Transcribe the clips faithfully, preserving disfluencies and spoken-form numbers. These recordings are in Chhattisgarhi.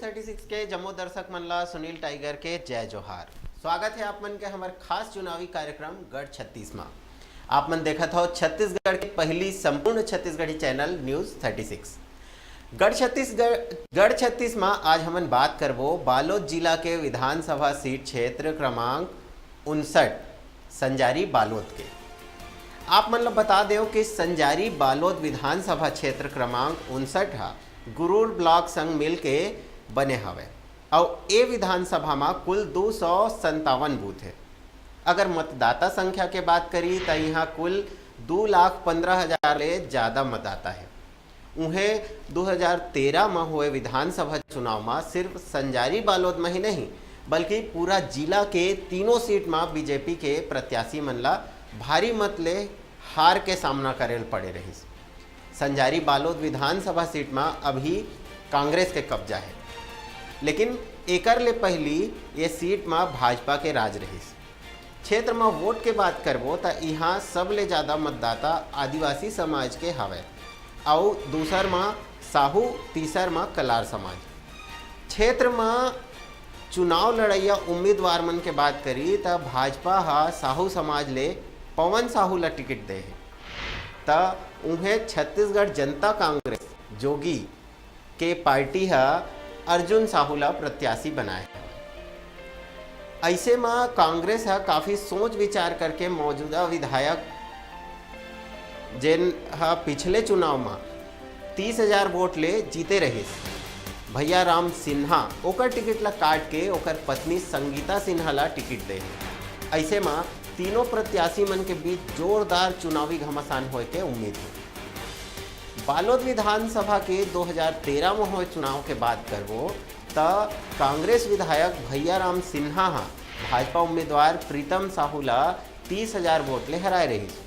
थर्टी सिक्स के जम्मो दर्शक मन ला सुनील टाइगर के जय जोहार। स्वागत है आप मन के हमर खास चुनावी कार्यक्रम गढ़ छत्तीस मा। आप मन देखत हो छत्तीसगढ़ के पहली संपूर्ण Chhattisgarhi channel news thirty six. गढ़ छत्तीसगढ़, गढ़ छत्तीस मा आज हमन बात करबो बालोद जिला के विधानसभा सीट क्षेत्र क्रमांक उनसठ संजारी बालोद के। आप मन ल बता देव कि संजारी बालोद विधानसभा क्षेत्र क्रमांक उनसठ ह गुरूर ब्लॉक संग मिल के बने हवय। अउ ए विधानसभा म कुल दो सौ संतावन बूथ हे। अगर मतदाता संख्या के बात करी, त इहां कुल दो लाख पंद्रह हजार ले ज्यादा मतदाता हे। उहें, दो हजार तेरह म होए विधानसभा चुनाव म सिर्फ संजारी बालोद म ही नहीं, बल्कि पूरा जिला के तीनों सीट म बीजेपी के प्रत्याशी मन ला भारी मत ले हार के सामना करे ल पड़े रहिस। संजारी बालोद विधानसभा सीट म अभी कांग्रेस के कब्जा हे, लेकिन एकर ले पहिली ये सीट म भाजपा के राज रहिस। क्षेत्र म वोट के बात करबो, त इहां सबले ज्यादा मतदाता आदिवासी समाज के हवय, अउ दूसर म साहू, तीसर म कलार समाज। क्षेत्र म चुनाव लड़इया उम्मीदवार मन के बात करी, त भाजपा ह साहू समाज ले पवन साहू ल टिकट दे हे, त उहें छत्तीसगढ़ जनता कांग्रेस, जोगी, के पार्टी ह अर्जुन साहू ला प्रत्याशी बनाए हवय। अइसे म कांग्रेस ह काफी सोच विचार करके मौजूदा विधायक, जेन ह पिछले चुनाव म तीस हजार वोट ले जीते रहिस, भैया राम सिन्हा, ओकर टिकट ला काट के ओकर पत्नी संगीता सिन्हा ला टिकट दे हे। अइसे म तीनों प्रत्याशी मन के बीच जोरदार चुनावी घमासान होए के उम्मीद हे। बालोद विधानसभा के दो हजार तेरह म होए चुनाव के बात करबो, त कांग्रेस विधायक भैया राम सिन्हा ह भाजपा उम्मीदवार प्रीतम साहू ला तीस हजार वोट ले हराए रहिस।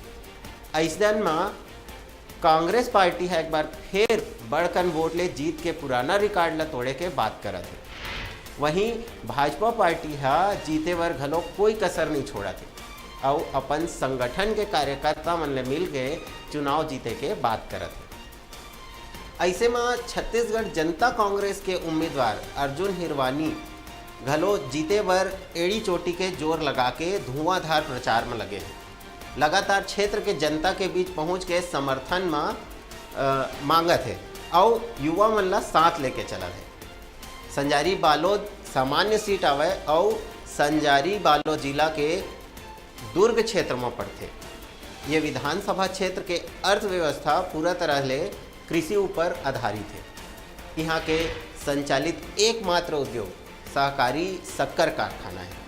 अइसन म कांग्रेस पार्टी ह एक बार फेर बड़कन वोट ले जीत के पुराना रिकॉर्ड ला तोड़े के बात करत हे। वहीं भाजपा पार्टी ह जीते बर घलो कोई कसर नइ छोड़त हे अउ अपन संगठन के कार्यकर्ता मन ले मिल के चुनाव जीते के बात करत हे। अइसे म छत्तीसगढ़ जनता कांग्रेस के उम्मीदवार अर्जुन हिरवानी घलो जीते बर एड़ी चोटी के जोर लगा के धुआंधार प्रचार म लगे हे। लगातार क्षेत्र के जनता के बीच पहुंच के समर्थन म, अ, मांगत हे अउ युवा मन ला साथ लेके चलत हे। संजारी बालोद सामान्य सीट आवय अउ संजारी बालोद जिला के दुर्ग क्षेत्र म पड़थे। ये विधानसभा क्षेत्र के अर्थव्यवस्था पूरा तरह ले कृषि ऊपर आधारित हे। इहां के संचालित एकमात्र उद्योग सहकारी शक्कर कारखाना हे।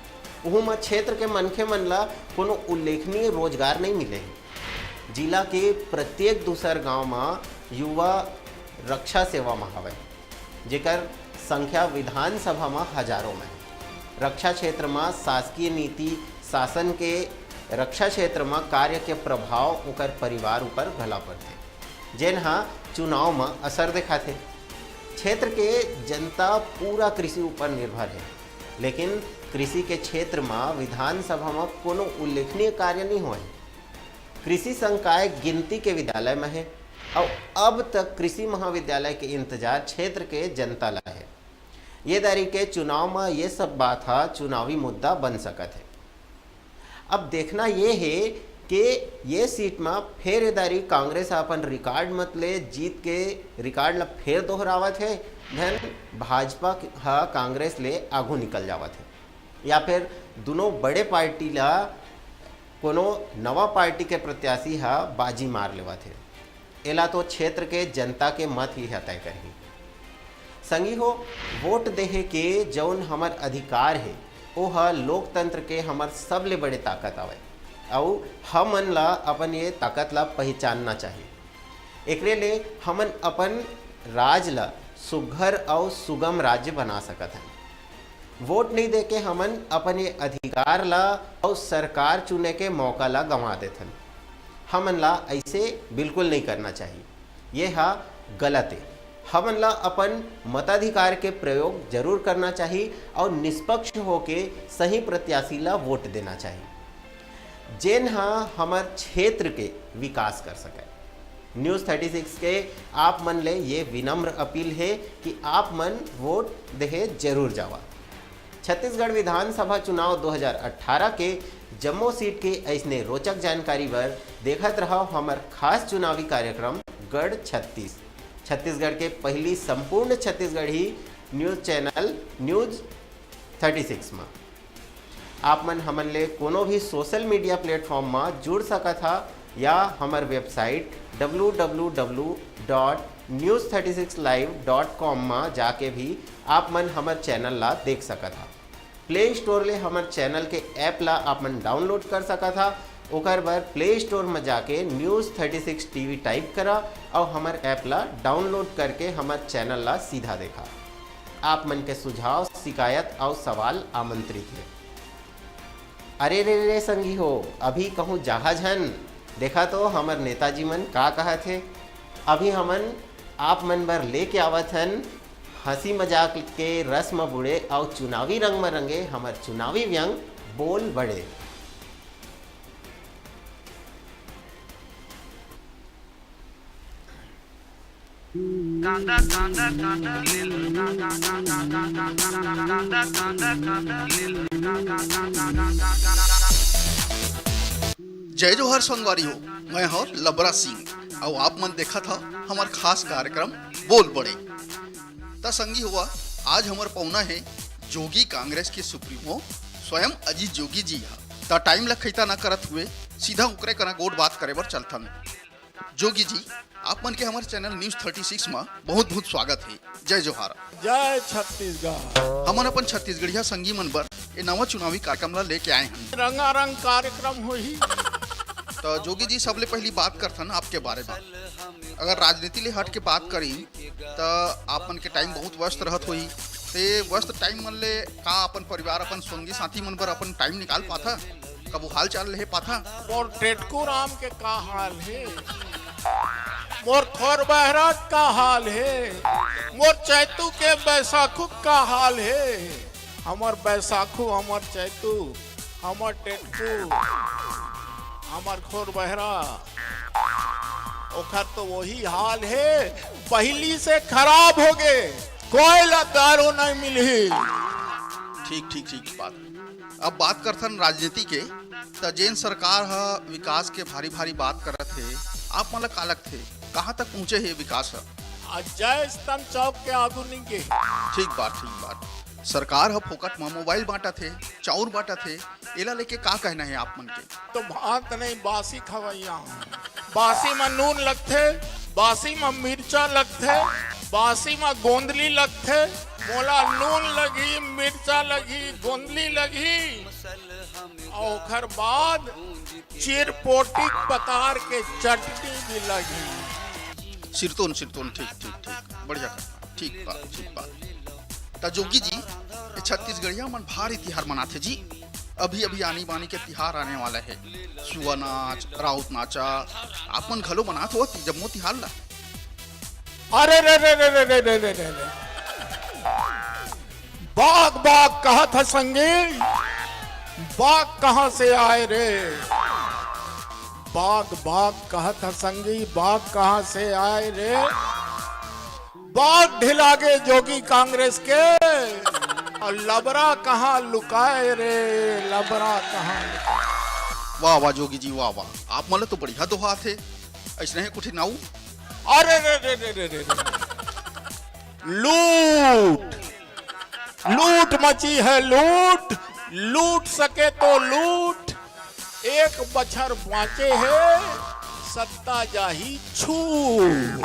उहू म क्षेत्र के मनखे मन ला कोनो उल्लेखनीय रोजगार नइ मिले हे। जिला के प्रत्येक दूसर गांव म युवा रक्षा सेवा म हवय, जेकर संख्या विधानसभा म हजारों म हे। रक्षा क्षेत्र म शासकीय नीति शासन के रक्षा क्षेत्र म कार्य के प्रभाव ओकर परिवार ऊपर घला पड़थे, जेन ह चुनाव म असर देखाथे। क्षेत्र के जनता पूरा कृषि ऊपर निर्भर हे, लेकिन कृषि के क्षेत्र म विधानसभा म कोनो उल्लेखनीय कार्य नइ होए। कृषि संकाय गिनती के विद्यालय म हे अउ अब तक कृषि महाविद्यालय के इंतजार क्षेत्र के जनता ला हे। ये दारी के चुनाव म ये सब बात ह चुनावी मुद्दा बन सकत हे। अब देखना ये हे कि ये सीट म फेर ये दारी कांग्रेस ह अपन रिकॉर्ड मत ले जीत के रिकॉर्ड ला फेर दोहरावत हे, धन भाजपा ह कांग्रेस ले आगू निकल जावत हे, या फिर दुनों बड़े पार्टी ला कोनो नवा पार्टी के प्रत्याशी ह बाजी मार लेवत हे। एला तो क्षेत्र के जनता के मत ही ह तय करही। संगी हो, वोट देहे के जउन हमर अधिकार हे, ओ ह लोकतंत्र के हमर सबले बड़े ताकत आवय, अउ हमन ला अपन ये ताकत ला पहिचानना चाही। एकरे ले हमन अपन राज ला सुघर अउ सुगम राज्य बना सकत हन। वोट नइ देके हमन अपन ये अधिकार ला अउ सरकार चुने के मौका ला गंवा देथन। हमन ला अइसे बिल्कुल नइ करना चाही। ये ह गलत ए। हमन ला अपन मताधिकार के प्रयोग जरूर करना चाही अउ निष्पक्ष होके सही प्रत्याशी ला वोट देना चाही, जेन ह हमर क्षेत्र के विकास कर सकय। न्यूज़ थर्टी सिक्स के आप मन ले ये विनम्र अपील हे कि आप मन वोट देहे जरूर जावा। छत्तीसगढ़ विधानसभा चुनाव दो हज़ार अट्ठारह के जम्मो सीट के अइसने रोचक जानकारी बर देखत रहव हमर खास चुनावी कार्यक्रम गढ़ छत्तीस। छत्तीसगढ़ के पहली संपूर्ण Chhattisgarhi news channel news thirty six म। आप मन हमन ले कोनो भी सोशल मीडिया प्लेटफॉर्म म जुड़ सकत हा या हमर website W W W dot news thirty six live dot com म जाके भी आप मन हमर चैनल ला देख सकत हा। प्ले स्टोर ले हमर चैनल के ऐप ला आप मन डाउनलोड कर सकत हा। ओकर बर प्ले स्टोर म जाके news thirty six TV type करा अउ हमर ऐप ला डाउनलोड करके हमर चैनल ला सीधा देखा। आप मन के सुझाव, शिकायत अउ सवाल आमंत्रित हे। अरे रे रे संगी हो, अभी कहूँ जाहा झन, देखा तो हमर नेताजी मन का कहत हे। अभी हमन आप मन बर लेके आवत हन हंसी मजाक के रस म बूड़े अउ चुनावी रंग म रंगे हमर चुनावी व्यंग बोल बड़े। जय जोहार संगवारी हो, मैं हर लबरा सिंह अउ आप मन देखत ह हमर खास कार्यक्रम बोल बड़े। त संगी हुआ, आज हमर पौना हे जोगी कांग्रेस के सुप्रीमो स्वयं अजीत जोगी जी ह। त टाइम ल खैता न करत हुए सीधा ओकरे करा गोठ बात करे बर चलथन। जोगी जी, आप मन के हमर चैनल न्यूज़ थर्टी सिक्स म बहुत बहुत स्वागत हे। जय जोहार। जय छत्तीसगढ़। हमन अपन छत्तीसगढ़िया संगी मन बर ए नवा चुनावी कार्यक्रम ला लेके आए हन। रंगारंग कार्यक्रम होही। त जोगी जी, सबले पहली बात करथन आपके बारे में। अगर राजनीति ले हट के बात करी त आप मन के टाइम बहुत व्यस्त रहत होही। ते व्यस्त टाइम मन ले का अपन परिवार, अपन संगी साथी मन बर अपन टाइम निकाल पाथा? कभू हाल चाल लेहे पाथा? मोर टेटकू राम के का हाल हे, मोर खोर बहरा का हाल हे, मोर चैतू के बैसाखू का हाल हे। हमर बैसाखू, हमर चैतू, हमर टेटकू, हमर खोर बहरा, ओखर तो वही हाल हे, पहिली से खराब हो गे, कोई ला दारू नहीं मिलही। ठीक ठीक ठीक बात। अब बात करथन राजनीति के, त जेन सरकार ह विकास के भारी भारी बात करत हे, आप मन ला का लगथे, कहाँ तक पहुँचे हे विकास ह? आज जय स्तंभ चौक के आगू नहीं गे। ठीक बात, ठीक बात। सरकार ह फोकट म मोबाइल बांटत हे, चाउर बांटत हे, एला लेके का कहना हे आप मन के? तो भात नहीं बासी खवैया हूँ। बासी म नून लगथे, बासी म मिर्चा लगथे, बासी म गोंदली लगथे। मोला नून लगही, मिर्चा लगही, गोंदली लगही, अउ ओखर बाद चिरपोटी पतार के चटनी भी लगही। सिरतोन सिरतोन, ठीक ठीक ठीक, बढ़िया करना, ठीक बात, ठीक बात। त जोगी जी, ये छत्तीसगढ़िया मन भारी तिहार मनाथे जी। अभी अभी आनी बानी के तिहार आने वाला हे। सुआ नाच, राउत नाचा, आप मन घलो मनात हो जम्मो तिहार ला? अरे रे रे रे रे रे रे रे रे रे। बाघ बाघ कहत ह संगी, बाघ कहाँ से आए रे? बाघ बाघ कहत ह संगी, बाघ कहाँ से आए रे? बाघ ढिलागे जोगी कांग्रेस के, अउ लबरा कहाँ लुकाए रे, लबरा कहाँ लुकाए? वाह वाह जोगी जी, वाह वाह, आप मन ल तो बढ़िया दोहा आथे। अइसने हे कुठिन अउ? अरे रे रे रे रे रे रे। लूट, लूट मची है लूट, लूट सके तो लूट, एक बछर बांचे हे, सत्ता जाही छूट।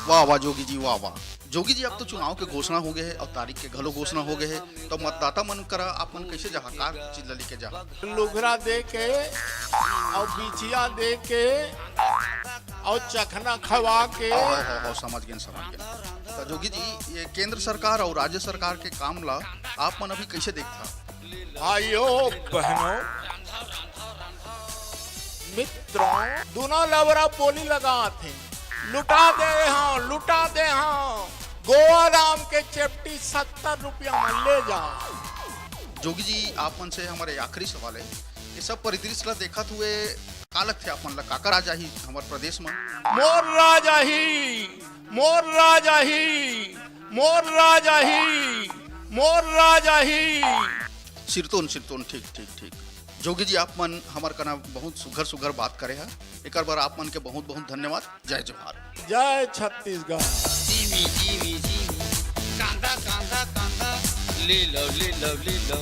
वाह वाह जोगी जी, वाह वाह। जोगी जी, अब तो चुनाव के घोषणा हो गे हे अउ तारीख के घलो घोषणा हो गे हे, तो मतदाता मन करा आप मन कैसे जाहा, का चीज ला लेके जाहा? लुघरा दे के अउ बिछिया दे के अउ चखना खवा के। हो, हो, हो, समझ गेन, समझ गेन। तो जोगी जी, ये केंद्र सरकार अउ राज्य सरकार के काम ला आप मन अभी कैसे देखथा? भाइयों, बहनों, मित्रों, दुनो लबरा बोली लगात हे, लुटा दे हाँ, लुटा दे हाँ, गोवा राम के चेपटी सत्तर रुपया में ले जा। जोगी जी, आप मन से हमारे आखिरी सवाल है, ये सब परिदृश्य ला देखत हुए का लगथे आप मन ला, काकर राज आही हमर प्रदेश म? मोर राज आही, मोर राज आही, मोर राज आही, मोर राज आही। सिरतोन, सिरतोन, ठीक, ठीक, ठीक। जोगी जी, आप मन हमर कना बहुत सुघर सुघर बात करे हा, एकर बर आप मन के बहुत बहुत धन्यवाद। जय जोहार। जय छत्तीसगढ़। जीमी जीमी जीमी, कांदा कांदा कांदा, ले लो ले लो ले लो,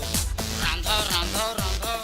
रांधा रांधा रांधा।